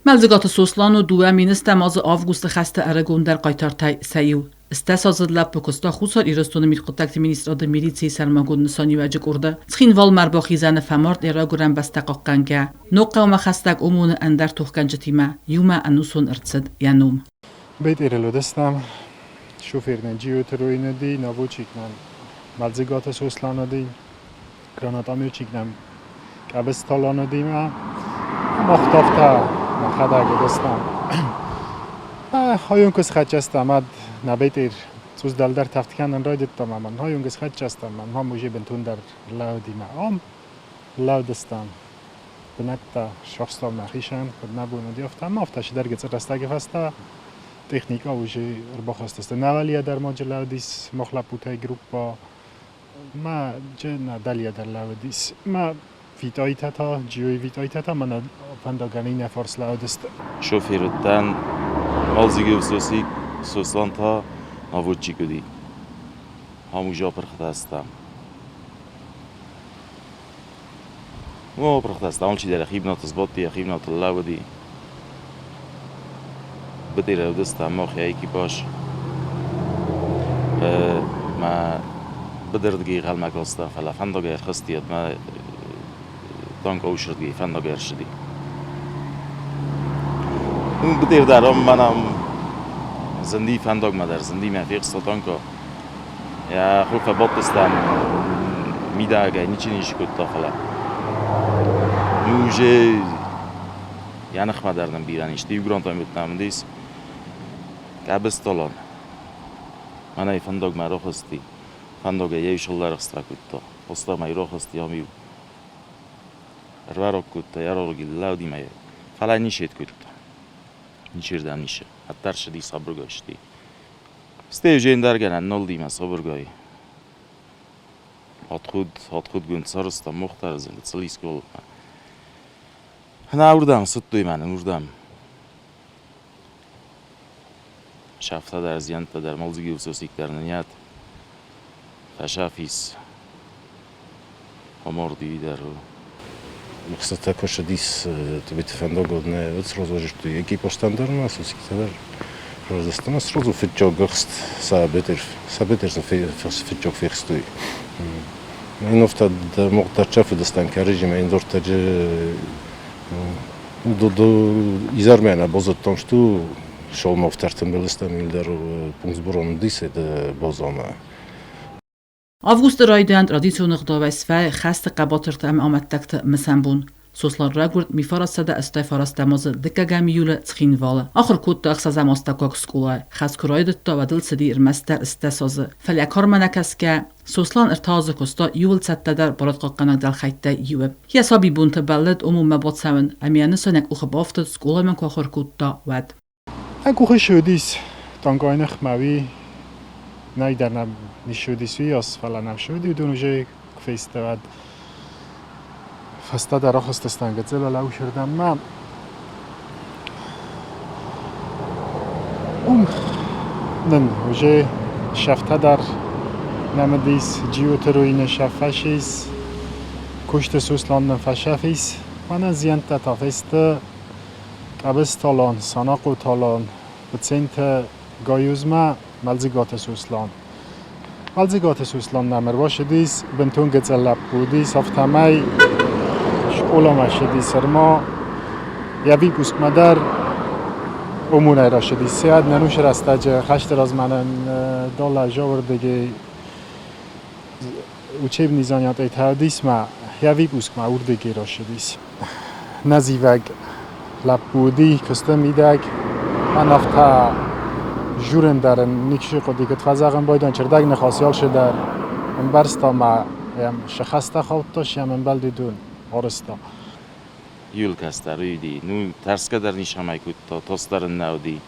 Мӕлдзыгаты Сослан у 2010 азы августы хӕсты ӕрыгондӕр хъайтартӕй сӕ иу. Стӕсаздзыд лӕппу куыста Хуссар Ирыстоны мидхъуыддӕгты министрады милицийы сӕрмагонд нысаниуӕджы къорды. Цхинвалмӕ ӕрбахизӕны фӕмард йӕ райгуырӕн бӕстӕ хъахъхъӕнгӕ. Ногхъӕумӕ хӕстӕг ОМОН-ы ӕндӕр тохгӕнджытимӕ иумӕ ӕнусон ӕрцыд йӕ ном. Бетъирелодыстам шофернӕн Джиоты Роинади, наводчикнӕн Мӕлдзыгаты Сосланади, гранатометчикнӕн Къӕбысталанадимӕ махтавта мӕхӕдӕг уыдыстӕм. Хайон куы схӕццӕ ӕд нӕ бетъир цъус дӕлдӕр тӕвд кӕнын райдыдтам ӕмӕ хайон куы схӕццӕ стӕм, ӕмӕ уже бынтондӕр лӕудимӕ ам лӕудыстӕм. Бынӕттӕ сахстам нӕхицӕн, куыд нӕ бон уыди, афтӕ ӕмӕ афтӕ цыдӕр гыццыл рӕстӕджы фӕстӕ техникӕ уже ӕрбахастысты. Нӕ уӕлийӕ дӕр ма джы лӕудис мах лӕппутӕй группӕ, ма джы нӕ дӕлийӕ дӕр лӕудис. Ма Витъайтӕ та, Джиойы Витъайтӕ та мӕнӕ фӕндагӕн иннӕ фарс лӕудысты. Шофер уыдтӕн, Мӕлдзыгы Сосик, Сослан та наводчик уыди. Ам уже апырхытӕ стӕм. Ну, апырхытӕ стӕм, алчидӕр йӕхи бынаты сбадти, йӕхи бынаты лӕууыди. Бытъирӕ уыдыстӕм мах йӕ экипаж. Мӕ быдырдыгӕй ӕнхъӕлмӕ кастӕн, фӕлӕ фӕндагӕй ӕрхызти, ӕмӕ танк аушырдыгӕй фӕндагӕй ӕрсыди. Бытъир дӕр ам мӕнӕ зынди фӕндагмӕ дӕр зынди, мӕ фехста танка. Йӕ хур фӕбадтыстӕм мидӕгӕй, ничи ницы кодта, фӕлӕ ну уже йӕ ныхмӕ дӕр нын бирӕ низты иу грантӕм уыдтам уыдис Къӕбыстолон. Мӕнӕй фӕндагмӕ рахызти. Фӕндагӕй йӕ иу сыллӕрхстӕ кодта. Фӕстагмӕ рахызти ам-иу ӕрбарог кодта, ӕрарог лӕуди ма фӕлӕ ничи кодта. Ничердӕм ницы. Ӕддӕр ссыди, сабыргай ссыди. Стӕй уже ӕндӕр гӕнӕн нал уыди мӕ сабыргай. Отхуд, отхудгонд сарӕзтам мохтары гыццыл искуы. Нӕ уырдӕм цыдтой мӕнӕн уырдӕм. Сӕфтӕ дӕр, зиӕнттӕ дӕр, мӕлдзыги усосик дӕр нын фӕсафис. Оморди дӕр. Кстати, кошедис тебе фӕндагыл нӕ сразу же экипажтан дӕр ма сусикта дӕр разастана сразу фитчог гыхст сабетер сабетер фитчог фехстой. Инофта мохтарча фыдыстан кӕрӕдзимӕ индортаджы изӕрмӕ нӕ базыдтам, что шолмовтӕртын былыстам илдӕр пунктсборон дисед базамӕ. Августы райдиан традицион ӕгъдауӕй свӕййы хӕсты хъӕбатырты ӕмӕ амӕттӕгты мысӕн бон. Сослан райгуырд 1989 азы дыккӕгӕм июлы Цхинвалы. Ахуыр кодта ӕхсӕзӕм астӕуккаг скъолайы. Хӕст куы райдыдта, уӕд ыл цыди ӕрмӕстдӕр 18 азы. Фӕлӕ кармӕ нӕ кӕсгӕ, Сослан ӕртӕ азы куыста иууыл цӕттӕдӕр барадхъахъхъӕнӕг дӕлхӕйттӕй иуы. Йӕ сабибонты бӕллыд ОМОН-мӕ бацӕуын, ӕмӕ йӕ нысанӕн къухы бафтыд, скъоламӕ куы ахуыр кодта, уӕд. Ӕ къухы ссыдис тангойы ныхмӕ, уый нӕдӕр нӕм не ссыдис уыйас, фӕлӕ нӕм ссыди, уыдон уже куы фесты, уӕд фӕстӕдӕр ахызтыстӕм гыццыл Алаушырдӕммӕ. Уым нын уже сӕфтӕ дӕр нӕм уыдис, Джиоты руины сӕф фӕсис, Куысты Суслан нын фӕсӕф ис, мӕнӕ зиӕнттӕ та фесты. Къӕбыстолон, Санахъотолон, Быценты Гайузмӕ Мӕлдзыгаты Сослан. Мӕлдзыгаты Сослан нӕм ӕрбацыдис, бынтон гыццыл лӕппу уыдис, афтӕмӕй скъоламӕ ссыдис ӕрма йӕ выпускмӕ дӕр ОМОН-ӕй рацыдис. Сӕд нӕ нусы рӕстӕджы хӕсты размӕ нын доллӕ зӕуырдыгӕй учебный занятийтӕ уыдис ма йӕ выпускмӕ уырдыгӕй рацыдис. Нӕзивӕг лӕппу уыди куысты мидӕг. Мӕн афтӕ журын дӕр ын ничи хъуыди, куыд фӕзӕгъын байдон, чырдаг ныхас ялшы дӕр ӕмбӕрста ма йӕм сыхӕстӕ хаудта, йӕм ӕмбӕлди дон арызта. Июль кӕстӕр уыди. Ну, тӕрсгӕ дӕр ницӕмӕй кодта, тос дӕр ын нӕ уыди.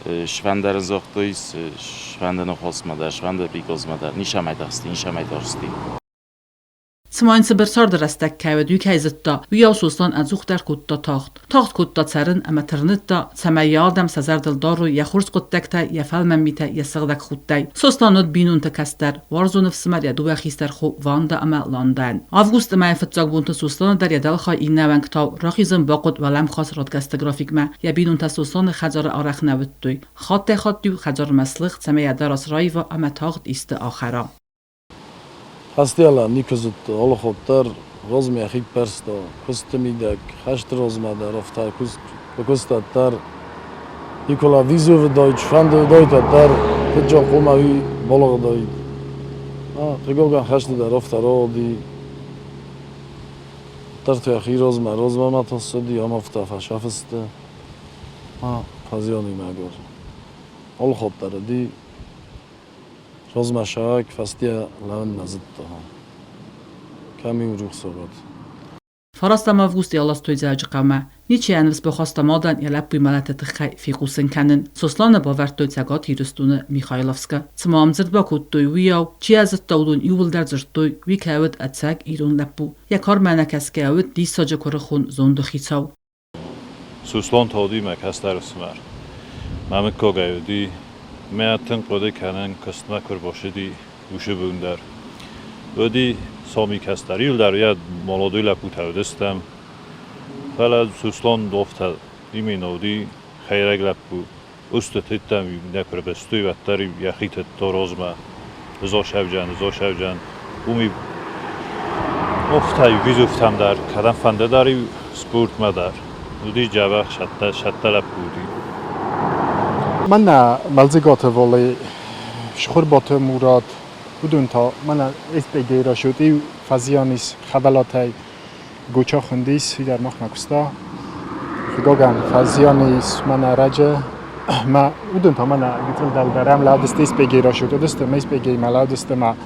Сфӕндар ын загътой, сфӕнды ныхасмӕ дӕр, сфӕнды приказмӕ дӕр. Ницӕмӕй тарсти, ницӕмӕй тарсти. Цыма йын цыбыр царды рӕстӕг кӕй уыд, уый кӕй зыдта, уыйау Сослан ӕдзухдӕр кодта тагъд. Тагъд кодта цӕрын ӕмӕ тырныдта, цӕмӕй йӕ адӕм сӕ зӕрдыл дарой йӕ хорз хъуыддӕгтӕ, йӕ фӕлмӕн митӕ, йӕ сыгъдӕг худтӕй. Сослан уыд бинонты кӕстӕр, уарзон ӕфсымӕр йӕ дыууӕ хистӕр хо Ванда ӕмӕ Ландӕн. Августы мӕйы фыццаг бонты Сосланы дӕр йӕ дӕлхай иннӕ уӕнгтау рахизын бахъуыд уӕлӕмхас радгӕсты графикмӕ. Йӕ бинонтӕ Сосланы хӕдзары арӕх нӕ уыдтой. Хаттӕй-хатт-иу хӕдзармӕ слыгъд, цӕмӕй йӕ дарӕс раива ӕмӕ тагъд исты ахӕра. Хӕстӕлӕ никуы зыдта, алы хатт дӕр размӕ хиппӕрста, куысты мидӕг, хӕсты размӕ дӕр афтӕ куыста дӕр. Никола визовыдаид, сфӕндыдаид дӕр, фыццаг хъуамӕ уый балыгъдаид. Хъыгагӕн, хӕсты дӕр афтӕ рауади. Дӕр та йӕхи размӕ размӕ тасыди ӕмӕ афтӕ фӕсӕфысты. Фӕзиан и мӕгуыр. Алы хатт дӕр уыди размӕ сӕг, фӕстийӕ лӕууын нӕ зыдта. Кӕм-иу рухсаг уӕд. Фарастӕм августы аластой Дзӕуджыхъӕумӕ. Ничи ӕнус бахаста мадӕн йӕ лӕппуйы мӕлӕты тыххӕй фехъусын кӕнын. Сосланы бавӕрдтой Цӕгат Ирыстоны Михайловскы. Цыма ӕмдзырд бакодтой, уыйау, чи ӕзыдта, уыдон иууылдӕр дзырдтой, уый кӕй уыд ӕцӕг ирон лӕппу. Йӕ кармӕ нӕкӕсгӕ уыд диссаджы куырыхон зонды хицау. Сослан та уыди мӕ кӕстӕр ӕфсымӕр. Мӕ мыггагӕй уыди. Мӕ тынг хъуыды кӕнын, куыстмӕ куы рбацыди, уыцы бон дӕр. Уыди Соми кӕстӕр. Иуылдӕр йӕ молодой лӕппутӕ уыдыстӕм. Фӕлӕ Сослан афтӕ именно уыди хӕйрӕг лӕппу. Устытыдтӕм нӕ куы рбастой, уӕддӕр йӕхи тыдта размӕ. Зосӕвджан, Зосӕвджан. Уым афтӕ визовтӕм дӕр, кӕдӕмфӕнды дӕр-иу спортмӕ дӕр. Уыди дзӕбӕх сӕттӕ лӕппу уыди. Мӕнӕ Мӕлдзыгаты Вале, Схуырбаты Мурат, уыдон та мӕнӕ СПГ-йы рӕсугъд иу фӕзиан ис Хӕбӕлатӕй Гоча хуындис, уый дӕр махмӕ куыста. Хъыгагӕн, фӕзиан ис мӕнӕ ӕрӕджы. Мӕ уыдон та мӕнӕ гыццыл дӕлдӕр ӕм лӕудысты СПГ-йы рӕсугъд уыдысты, ӕмӕ СПГ-имӕ лӕудысты ӕмӕ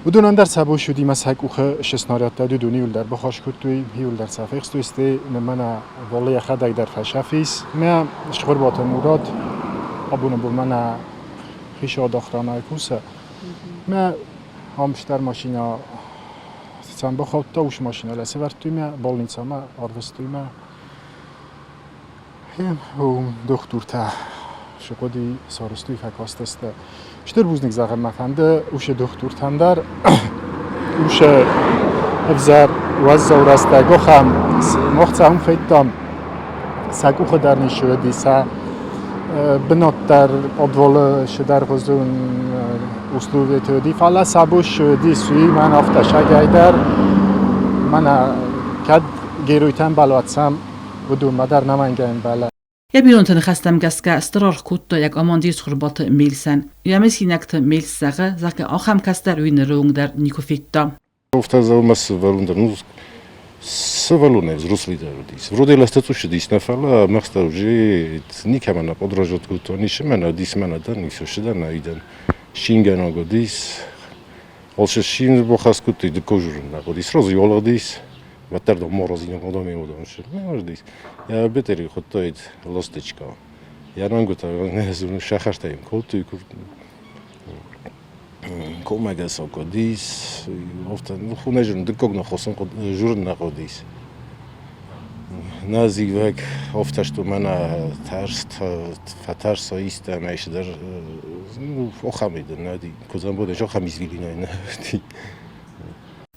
уыдонӕн дӕр сӕ бон уыди мӕ сӕ къухы се снарядтӕ уыдон иуылдӕр бахӕс кодтой, иуылдӕр сӕ фехстой, стӕй мӕнӕ Вале йӕхӕдӕг дӕр фӕсӕф ис. Мӕ Схуырбаты Мурат абоны бон мӕнӕ хицауад охранӕйы кусы. Мӕ ам стӕр машинӕ цӕм бахаудта, уыцы машинӕ лӕсӕвӕрдтой мӕ, больницӕмӕ арвыстой мӕ. Дохтуртӕ сыхъуыди сарӕзтой, фӕкастысты. Стыр бузныг зӕгъын мӕ фӕнды уыцы дохтуртӕн дӕр. Уыцы ӕвзӕр уӕззау рӕстӕг ахӕм мах цӕуын федтам, сӕ къухы дӕр ницы уыди, сӕ бынат дӕр подвалы цыдӕргъуызон условиты уыди, фӕлӕ сӕ бон цы уыдис, уый мӕн афтӕ сагӕй дӕр мӕнӕ кӕд геройтӕн балуадзӕм, уыдонмӕ дӕр нӕмӕнгӕй ӕмбӕлы. Йӕ бинонты ныхӕстӕм гӕсгӕ стыр аргъ кодта йӕ командир Цхуырбаты Мельсӕн. Йӕ мысинӕгты Мельс зӕгъы, зӕгъгӕ, ахӕм кӕстӕр уый ныры онг дӕр никуы федта. Афтӕ мӕ сывӕллон дӕр, ну, сывӕллонӕй взрослый дӕр уыдис. Вроде лӕстӕ цъус уыдис, нӕ фӕлӕ мӕхстӕ уже никӕмӕн нӕ подражать кодта, ницы мӕнӕ уыдис, мӕнӕ дӕн, ницы сыдӕн, нӕ идӕн. Шингӕнаг уыдис. Алцы шин бахӕс кодтой, дыккаг журнал хъуыди. Сразу ялыгъдис. Уӕддӕр дам морозинаг адӕмӕй уыдон уыдис. Йӕ бетери хуыдтаид ласточка. Йӕ рӕнгуытӕ сӕхӕртӕ йын кодтой. Коммӕгӕсӕг уыдис, афтӕ хунӕджын дыккаг ныххосын журн нӕ хъуыдис. Нӕ зивӕг афтӕ сты мӕнӕ тарст, фӕтарса исты ӕмӕ исты ну, охӕмӕй дын нӕ куыдзӕн бодӕй охӕм извилинӕй нӕ.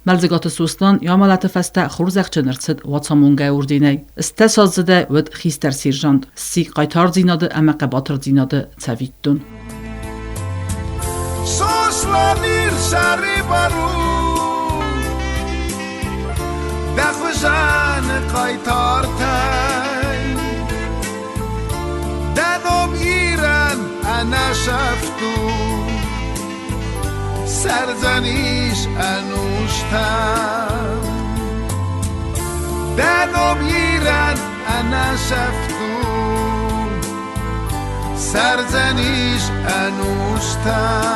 Мӕлдзыгаты Сослан йӕ амӕлӕты фӕстӕ хорзӕхджын ӕрцыд Уацамонгӕ орденӕй. Стӕсаздзыдӕй уыд хистӕр сержант, сси хъайтардзинады ӕмӕ хъӕбатырдзинады цӕвиттон. Сослан Ир сӕрибар у, дӕ хуызӕн хъайтартӕй. Дӕ ном Ирӕн ӕнӕсӕфт у, цӕрдзӕнис ӕнустӕм. Дӕ ном Ирӕн ӕнӕсӕфт у, цӕрдзӕнис ӕнустӕм.